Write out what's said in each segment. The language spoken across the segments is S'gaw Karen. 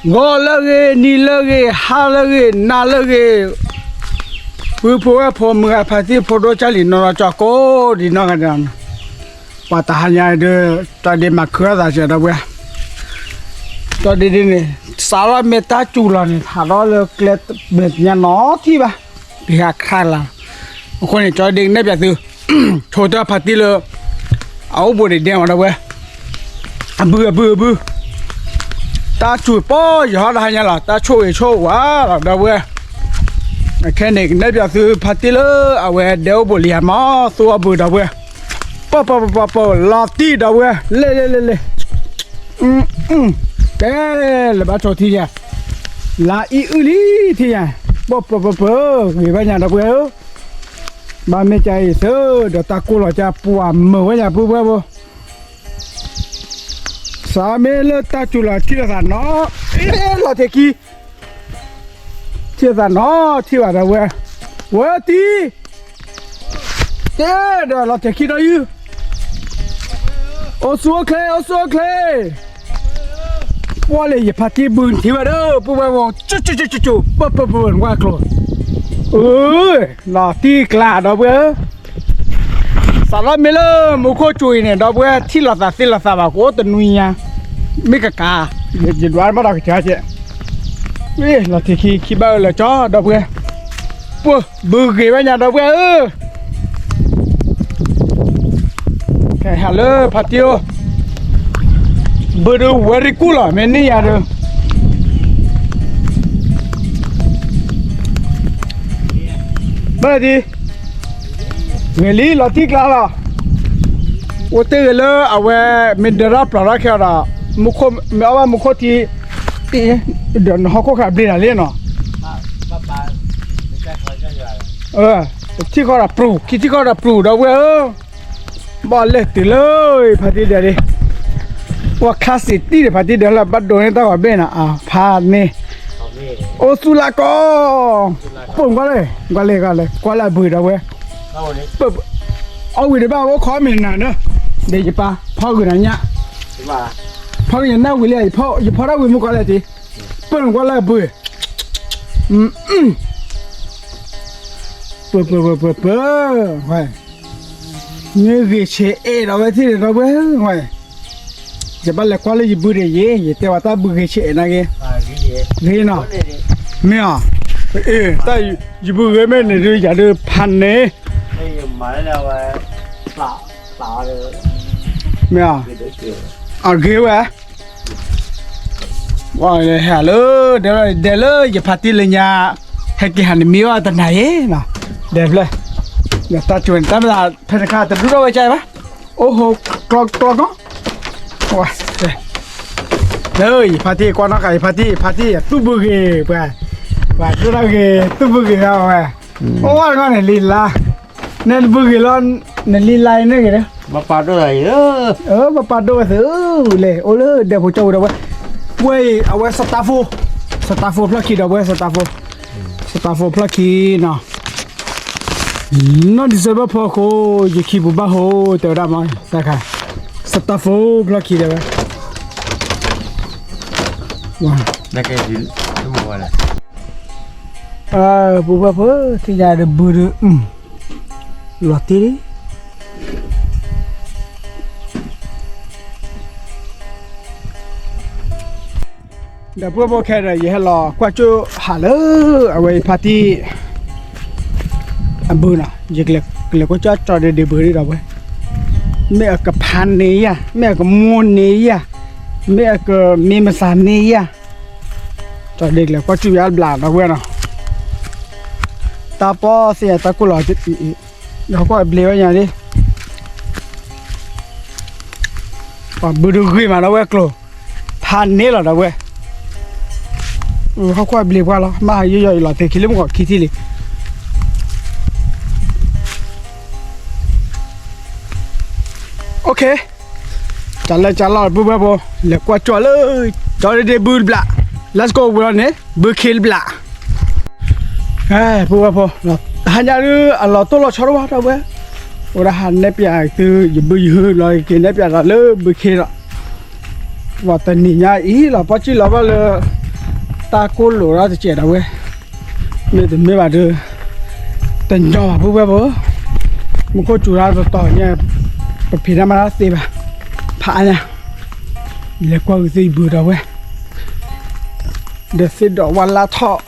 ဂီၤလၢအဂ့ၤ, နံၤလၢအဂ့ၤ, ဟါလၢအဂ့ၤ, နၤလၢအဂ့ၤ, ပုၢ်ဖိဝဲၢ်ဖိ မုၢ်ဂၤဖါတံၢ်ဖိဒိၣ်ကၢ်လံၤ နီၢ်နီၢ်ကၠီကိးဒံးနီၢ်ဂၤဒဲး, ပှၤတဟါညါဒီး တၢ်ဒ့မၤခုအသးစဲးဒီပုၢ်ဝဲၢ်, တၢ်ဒ့ဒ်န့ၣ် စးထီၣ်မ့ၢ်တၢ်စူၤလီၤန့ၣ် ဟးထီၣ်လၢကျဲမဲာ်ညါနီၤထံၣ်ဘၣ်, တဟးခါလၢ်, အဃိန့ၣ် ကၠီဒ့ကနဲၣ်ပၠးသု ဆိတၢ်ဖါတံၢ်လၢ အအိၣ်ဘိးန့ၣ်ဒဲးမးဒီပုၢ်ဝဲၢ်, အဘုအဘုအဘု, တၢ်စူၤပီၢ်ယဟီၣ်တဟါညါလီၤ တၢ်ဆိၣ်ဂ့ၤဆိၣ်ဝါလီၤဒီပုၢ်ဝဲၢ်, အခဲန့ၣ် ကနဲၣ်ပၠးသုဖါတံၢ်လၢအဝဲဒဲးအိၣ်ဘိးလံဟးမး သူအဘုဒီပုၢ်ဝဲၢ်, ပၢ်ပၢ်ပၢ်ပၢ်ပၢ် လီၤတံၢ်ဒီပုၢ်ဝဲၢ် လဲၣ်လဲၣ်လဲၣ်လဲၣ် တဲလၢဘၣ်ဆိထံယၤ, လါအံၣ်အုၣ်လံထံယၤ, ပၢ်ပၢ်ပၢ်ပၢ် ဂ့ၤဘၣ်ညါဒီပုၢ်ဝဲၢ်ဧၢ, ဘၣ်မ့ၢ်ကါအံၤသၢ ဒီးတၢ်ကိၢ်လီၤကၢ်ပှၤမုာ်ဝဲညါပုၢ်ဝဲၢ်ဖိ, စးမ့ၢ်လၢတၢ်စူၤလီၤထံၣ်လိာ်သးနီၤ, လီၤထဲခံ ထံၣ်သးနီၤ ထံၣ်ဘၣ်ဒီပုၢ်ဝဲၢ်, ဝဲတံၢ်, တဲဒီးလီၤထဲခံဒီးယုၢ်, အိၣ်ဆူၣ်အိၣ်ချ့ အိၣ်ဆူၣ်အိၣ်ချ့, ပှၤလၢယဖါတံၢ်ဘုထံၣ်ဝဲဒီး ပုၢ်ဝဲၢ်ဝဲ ကၠူၣ်ကၠူၣ်ကၠူၣ်ကၠူၣ် ပၢ်ပၢ်ပၢ် နကွၢ်ကျိၤ, လီၤတံၢ်ကျါဒီပုၢ်ဝဲၢ်ဧၢ စးထီၣ်မ့ၢ်လၢမူခိၣ်စူၤအံၤန့ၣ် ဒီပုၢ်ဝဲၢ် ထံၣ်လိာ်သးသ့လိာ်သးဘၣ် ကအိၣ်တနွံညါ, မ့ၢ်ကကါ, ယဒွးဘၣ်ဒီးကစၢ်ကဲ, လီၤထံခံ ခံဘၣ်အၢလၢကၠီ ဒီပုၢ်ဝဲၢ်, ပှၢ်ဘုဂ့ၤဝဲညါ ဒီပုၢ်ဝဲၢ်ဧၢ, ဟဲလၢဖါတံၢ်အိၣ်, ဘုဒုးဝဲရံကူၣ်လီၤ မ့ၢ်န့ၢ်ယၤဒီး ဘၣ်ဒံး, ဂ့ၤလံ လီၤတံၢ်ကျါလီၤ, အိၣ်တ့ၢ်ဂ့ၤလၢအဝဲ မ့ၢ်ဒၢထီၣ်ပျီထီၣ်ခဲအံၤဒီး, မ့ၢ်အီၣ်ဘၣ်မူခိၣ်ထံ, ဒီးနဟီၣ်ခိၣ်ခါဘျ့းတၢ်လံနီၤ, ထံၣ်ခီဒီးပြူၤ ခံထံၣ်ခီဒီးပြူၤ ဒီပုၢ်ဝဲၢ်ဧၢ, ဘၣ်လဲၤတုၤလၢ ဖါတံၢ်ဒဲးလံ, ပှၤ class တံၢ်ဒီး ဖါတံၢ်ဒဲးလၢဘၣ်ဒိးန့ၢ်တၢ်ဂီၤဘ့ၣ်နီၤ အဖါန့ၣ်, အိၣ်သူၣ်လၢကီၢ်, ပိာ်ကွၢ်လဲၣ် ကွၢ်လဲၣ်ကွၢ်လဲၣ် ကွၢ်လၢအဘုဒီပုၢ်ဝဲၢ်, အီၣ်ဝံၤတဘၣ်အိၣ်ခီမ့ၢ်နၤနၢ, ဒီးယပၢ် ဖီဂုာ်နၤညၣ်, ဖီဂုာ်ယနၢ်ဝံၤလံ ယဖီထီၣ်ဝံၤမုၢ်ကီၢ်လဲၣ်တံၢ်, ပိာ်ကွၢ်လၢအဘု, ပၢၤပၢၤပၢၤပၢၤပၢၤ, မ့ၢ်ဂ့ၤဆဲးအဲၣ်ဒီးဝဲထံၣ်န့ၣ်ဒီပုၢ်ဝဲၢ်, ယဘၣ်လဲၤကွၢ်လၢယဘုဒံးယ့ၣ် ယတဲဝဲတၢ်ဘုဂ့ၤဆဲးအဲၣ်နာ်က့, ဂ့ၤနီၤ, မ့ၢ်အီၤ, တၢ်ယဘုဂ့ၤမ့ၢ်န့ၣ်ဒုးယၤဒုးဖးန့ၣ်, မ့ၢ်အီၤ, အဂ့ၤဝဲ ဟဲလၢ ဒဲလၢယဖါတံၢ်လၢညါ, ဟဲက့ၤဟးန့ၣ်မ့ၢ်ဘၣ်တနၤအံၤနီၤ, ဒဲဖျၢၣ်, တၢ်ကၠိန့ၣ် တၢ်မ့ၢ်သးဖဲန့ၣ်ခါတဒူၣ်ထီၣ်ဝဲကါအံၤဘၣ်, အိၣ်ဟိကျီကျီကီ, လၢယဖါတံၢ်ကွၢ်နီၣ်ဃာ် ယဖါတံၢ် ယဖါတံၢ် သူၣ်ဘုဂ့ၤပှၤ, ပှၤဒိၣ်ထီၣ်ဂ့ၤ သူၣ်ဘုဂ့ၤဂၤဝဲ, အိၣ်ဝဲတဂီၢ်န့ၣ်လံလါ, နဲတဘုဂ့ၤလီၤ, နလံလါအံၤန့ၣ်ဂ့ၤ, ဘၣ်ပာ်ဒိၣ်သးအံၤ, ဘၣ်ပာ်ဒိၣ်ဝဲသ့ၣ်, လဲၤအိၣ်လၢဒဲဖိကၠီဝံၤဒီးဝဲ, ဝဲအံၤ အဝဲစတါဖိ, စတါဖိဖျီၣ်ခံဒီးဝဲ စတါဖိ, စတါဖိဖျီၣ်ခံနီၤ, နီၢ် December ဖီခိၣ် ယခံပူၤဘၣ်ဟိ တဲဝဲဒၣ်မး သးခါ, စတါဖိဖျီၣ်ခံတဲဝဲ, ပူၤဘၣ်ဖိ ထံၣ်ညါဒီးဘုဒီး, လီၤတံၢ်လံ ဒီးပုၢ်ဖိခဲဒီး ယဟဲလီၤကွၢ်ကၠိဟးလၢ အဝဲအံၤဖါတံၢ် အဘုနီၤ, ယကလဲၤကွၢ်ကၠိကၠီဒ့ဒ့ဘုဒီးဝဲ, မ့ၢ်အကဖးန့ၢ်ယၤ, မ့ၢ်အကမိၢ်န့ၢ်ယၤ, မ့ၢ်အကမ့ၢ်မဆါန့ၢ်ယၤ, ကၠီဒ့ကလဲၤကွၢ်ကၠိယါဘျးဒီးဝဲနီၤ, တၢ်ပီၢ်သ့ၣ်ညါတၢ်ကိၢ်လီၤ, ဟီၣ်ခိၣ်အဘျ့းဝဲညါလံ ပှၤဘုဒုးဂ့ၤမးဒီးဝဲကျိၤ, ဖးန့ၢ်လီၤဒီးဝဲ, ဟီၣ်ခိၣ်အဘျ့းပှၤလီၤ, မ့ၢ်ဟးယိယီအံၤလီၤ သ့ခံလၢမုၢ်ကီၢ်ခံထံၣ်လံ, တၢ်လၢတၢ်လီၢ်ပုၢ်ဝဲၢ်ဖိ, လဲၤကွၢ်ကၠိလၢ ကၠီဒ့ဒ့ဘုတဘျး, Let's go ဝံၤလီၤန့ၣ် ဘုခ့တဘျး ပုၢ်ဝဲၢ်ဖိ, ဟါညါဒုး အလီၤတိၢ်လီၤဆီတဝါဒီးဝဲ, အိၣ်ဒၣ်ဟးနဲၣ်ပၠးသု ယဘုယဟုလီၤက့ၤနဲၣ်ပၠးဒီးလၢဘုခ့ဒီး, ပှၤတနံၤညါအံၤလီၤ ပီၢ်ကံၣ်လီၤဘၣ်လၢ တၢ်ကိၢ်လိာ်ဒီးတစဲးဒီးဝဲ, မ့တမ့ၢ်ဘၣ်ဒီး တညီဘၣ်ဖိဝဲဖိ, မူခိၣ်စူၤတၢ်တတီၤညါ, ပဖံးတၢ်မၤတၢ်သ့ဘၣ်, ဖးညါ, လဲၤကွၢ်ဂုာ်သ့ၣ်ဘုဒီးဝဲ, ဒီးသ့ၣ်ဒီးဝါလၢထီၣ်,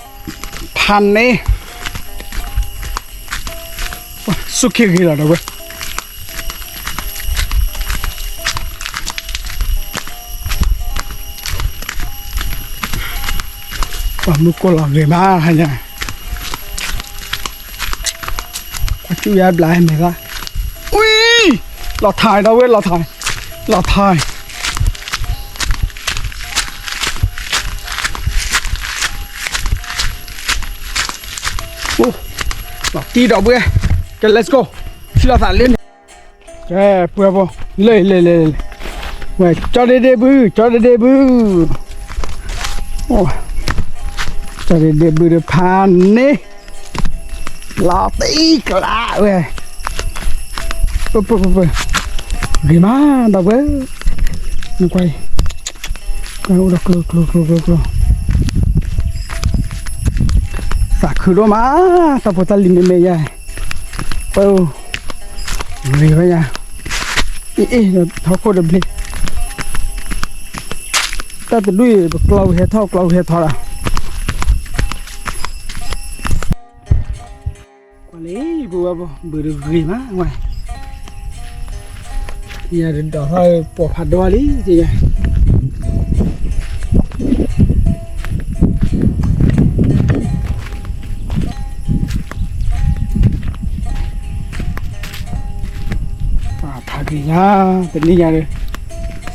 ဖးန့ၣ်, ဆူၣ်ခ့ဂ့ၤလီၤဒီးဝဲ ပှၤမုၢ်ကိၢ်လီၤဂ့ၤမးဟါညါ, ပှၤစူၣ်ယါဘျါဟဲမဲာ်သၣ်, ဝံၤ, လီၤထါဒီးဝဲလီၤထါ, လီၤထါ, လီၤတံၢ်ဒီးဝဲ, ကဲ let's go, ထံၣ်လိာ်သးလၢန့ၣ်, ကဲ ပှဲၤဖိ, လၢလၢလၢ, ဝဲ ကၠီဒ့ဒ့ဘု, ကၠီဒ့ဒ့ဘု, ကၠီဒ့ဒ့ဘုဒီးဖးန့ၣ်, လီၤတံၢ်ကျါဝဲ, ပပပပ, ဂ့ၤမးဒီးဝဲ, နကွၢ်အံၤ, ကွၢ်အိၣ်ဒီးကျိကျိကျိကျိကျိ, သးခုဒိၣ်မး, တၢ်ဖိတၢ်လံၤမ့မ့ၢ်ယါ, ပှၤအိၣ်, ဂ့ၤဝဲယါ, အ့ၣ်အ့ၣ် ထီခိၣ်တဘျ့, တၢ်တဒူၣ်အံၤ ပကျီဝံၤဟဲထီၣ်ကျီဝံၤဟဲထီၣ်ဒီး ကွၢ်လံ ပဝဲဘုးတဂ့ၤမးဝဲ, ယၤတဒိးထီၣ်ပိာ်ဖးဒိၣ်လံ, ပဖးက့ၤညါ, တနံၤညါဒီး,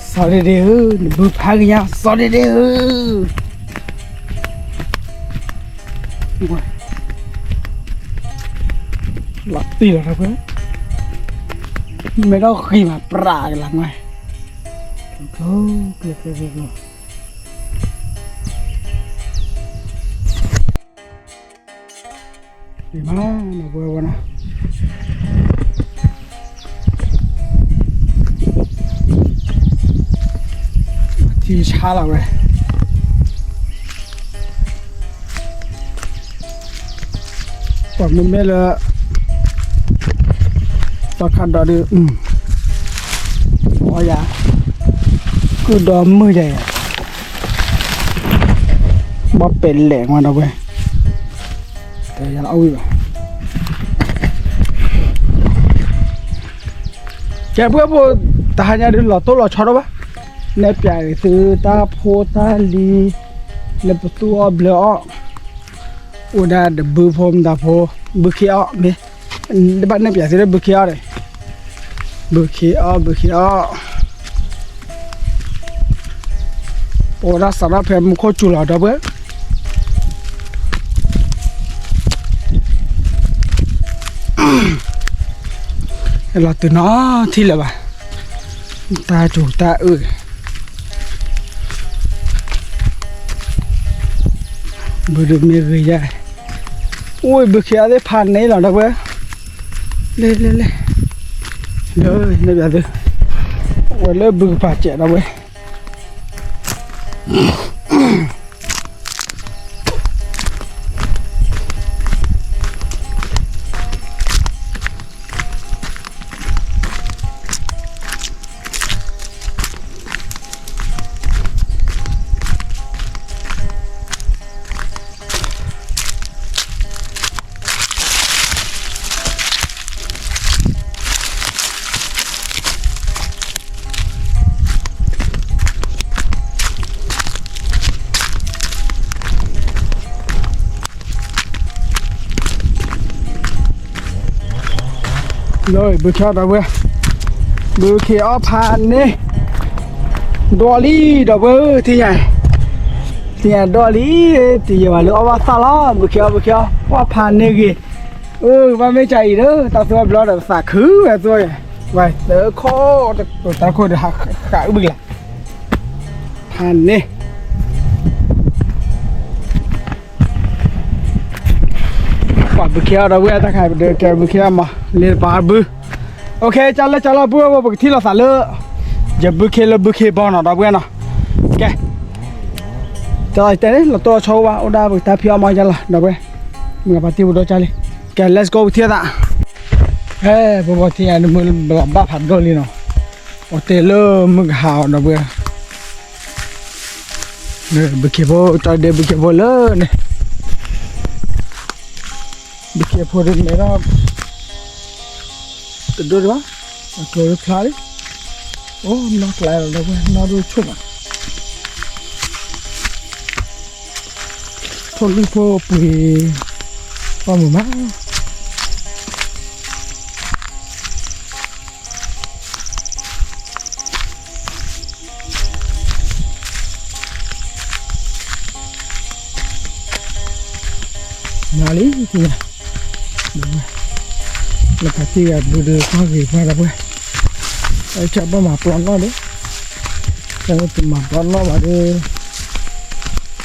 စီၤဒ့ဒ့ဧၢ, နဘုးဖးက့ၤညါ စီၤဒ့ဒ့ဧၢ. လီၤတံၢ်လီၤတၢ်ပှဲၤ, မ့ၢ်ထီၣ်ဃံမးပြးကလၤငါ, ကျိ ကျိ ကျိ ကျိ ကျိ ထံဆါလီၤဝဲ, ပှၤမ့မ့ၢ်လၢ သီခါဒီးဒုး, အီယၤ, ကုၢ်ဒီမုၢ်ယၤ, ဘၣ်ပဲာ်လဲၣ်မးဒီးဝဲ, တယၤအီၣ်ဝံၣ်ဘၣ်. ကဲ ပှၤဖိ, တဟါညါဒုးလီၤတိၢ်လီၤဆီဒိၣ်ဘၣ်, နဲၣ်ပၠးဂ့ၤသုတၢ်ဖိတၢ်လံၤ, လၢပသူၣ်အီၣ်ဘျၢအီၣ်, အိၣ်ဒၣ်ဒီးဘုဖိမတၤဖိ, ဘုခ့အီၣ်မ့ၢ်, ဘၣ်နဲၣ်ပၠးသုလၢဘုခ့အီၣ်န့ၣ်, ဘုခ့အီၣ် ဘုခ့အီၣ် အိၣ်ဒၣ်စးထီၣ်ဖဲမူခိၣ်စူၤလီၤဒီပုၢ်ဝဲၢ်, လီၤတုၤနီၤထံၣ်လၢၤဘၣ်, တၢ်စူၤတၢ်အုၣ်, ဘုဒုးမ့ၢ်ဂ့ၤယါ, အိၣ်ဘုခ့အီၣ်သ့ၣ်ဖးန့ၣ်လီၤဒီပုၢ်ဝဲၢ်, လဲၤလဲၤလဲၤ, လၢန့ၣ်ဘၣ်သု, ဝဲလၢဘုကပၤစဲးဒီပုၢ်ဝဲၢ် ဘုခ့အီၣ်ဒီပုၢ်ဝဲၢ်, ဘုခ့အီၣ်ဖးန့ၣ်, ဒိးလံဒီပုၢ်ဝဲၢ်ဧၢ, ထံၣ်ညါ, ထံၣ်ညါဒိးလံ, တယံာ်ဘၣ်လၢအီၣ်ဘၣ်သၣ်လီၤ, ဘုခ့အီၣ် ဘုခ့အီၣ် ပှၤဖးန့ၣ်ဂ့ၤ, အၢ ဘၣ်မ့ၢ်ကၢအံၤဒီး တၢ်သူအဘျီဒီးသးခုဝဲသိ, ဝဲတခီ, တၢ်ခိၣ်ဒီးဃးအုၣ်ဘၣ်ကလါ, ဖးန့ၣ် ပှၤဘုခ့အီၣ်ဒီပုၢ်ဝဲၢ် တၢ်ခါဒီးကဲဘုခ့အီၣ်မး လ့တပၤဘု, အိၣ်ခ့ ကၢ်လၢကၢ်လီၤပုၢ်ဝဲၢ် ပကထံၣ်လိာ်သးလၢ ယဘုခ့လၢဘုခ့ဘီနီၤ ဒီပုၢ်ဝဲၢ်နီၤ, ကဲ တၢ်တဲန့ၣ် လီၤတိၢ်လီၤဆီအိၣ်ဘၣ် အိၣ်ဒၣ်ပကတၢ်ဖံးအီၣ်မၤယါလီၤ ဒီပုၢ်ဝဲၢ်, မုၢ်ဂၤပာ်တ့ၢ်ပဒိၣ်ကၢ်လံ, ကဲ let's go ပထံၣ်အသး, ဟဲ ပဘီထံၣ်အနမုၢ်လီၤဘၣ်ဖးဒိၣ်လံနီၤ, အိၣ်တ့ၢ်လၢမုၢ်ကဟးအီၤ ဒီပုၢ်ဝဲၢ်, ဘုခ့ဖိ ကၠီဒ့ဘုခ့ဖိလၢန့ၣ် ဘုခ့ဖိဒီးမဲာ်ထီၣ် တဒိၣ်ဒံးဘၣ်, အကျိၤလၢဖျါလံ, အိၣ်နီၢ်ကျါလီၤ ဒီပုၢ်ဝဲၢ် နီၢ်ဒိၣ်ဆိၣ်မး, ထိၣ်လွံၢ်ဖိပှ့ၤ, ပှၢ်မုာ်မး မၤလံ, လၢဖးတံၢ်ဂၤဘုဒီး ကွၢ်ဂ့ၤကွၢ် ဒီပုၢ်ဝဲၢ်, အဆၢဘၣ်မၤပျီနီၣ်ဒီး, တမၤပျီနီၣ်ဘၣ်ဒီး,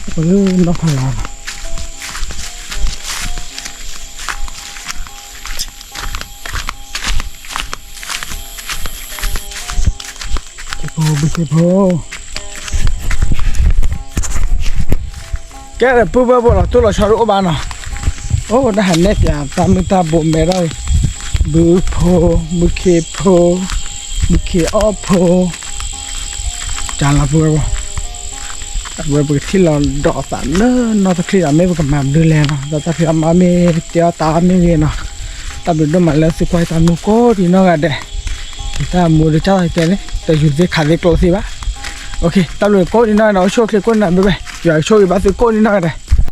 ပလၢနီၢ်ဖးလီၤ ဖိ ဘုခ့ဖိ, ကဲဒီး ပုၢ်ဝဲၢ်ဖိ လီၤတိၢ်လီၤဆီတအိၣ်ဘၣ်နီၤ, အိၣ်ဒၣ်ဟးနဲၣ်ပၠးတၢ်မုၢ်တၢ်ဘိမဲာ်ထီၣ်, ဘုဖိ, ဘုခ့ဖိ, ဘုခ့အီၣ်ဖိ, ကလီၤ ပုၢ်ဝဲၢ်ဖိ, အဝဲပကထံၣ်လီၤဒီးသးလၢနီၢ်တချံဒီး မ့ၢ်ပကမၤဘျုးလဲၣ်နီၤ, ဒီးတၢ်ဖံးအီၣ်မၤမ့ၢ်တ့အီၣ်တၢ်အီၣ်မ့ၢ်ဂ့ၤနီၤ, တၢ်ဘျုးဒိၣ်မးလၢသုကွၢ်တၢ်မူကိးဒံးနီၢ်ဂၤဒဲး, ယတၢ်မူဒီးကၢ်သီတဲန့ၣ် တယူၤသ့ခးသ့ကျိသ့ဘၣ်, တၢ်ဘျုးကိးဒံးနီၢ်ဂၤဒဲး အိၣ်ဆူၣ်အိၣ်ချ့ကိးဒံးနီၢ်ဂၤဒဲး, ယွၤဆိၣ်ဂ့ၤဘၣ်သုကိးဒံးနီၢ်ဂၤဒဲး,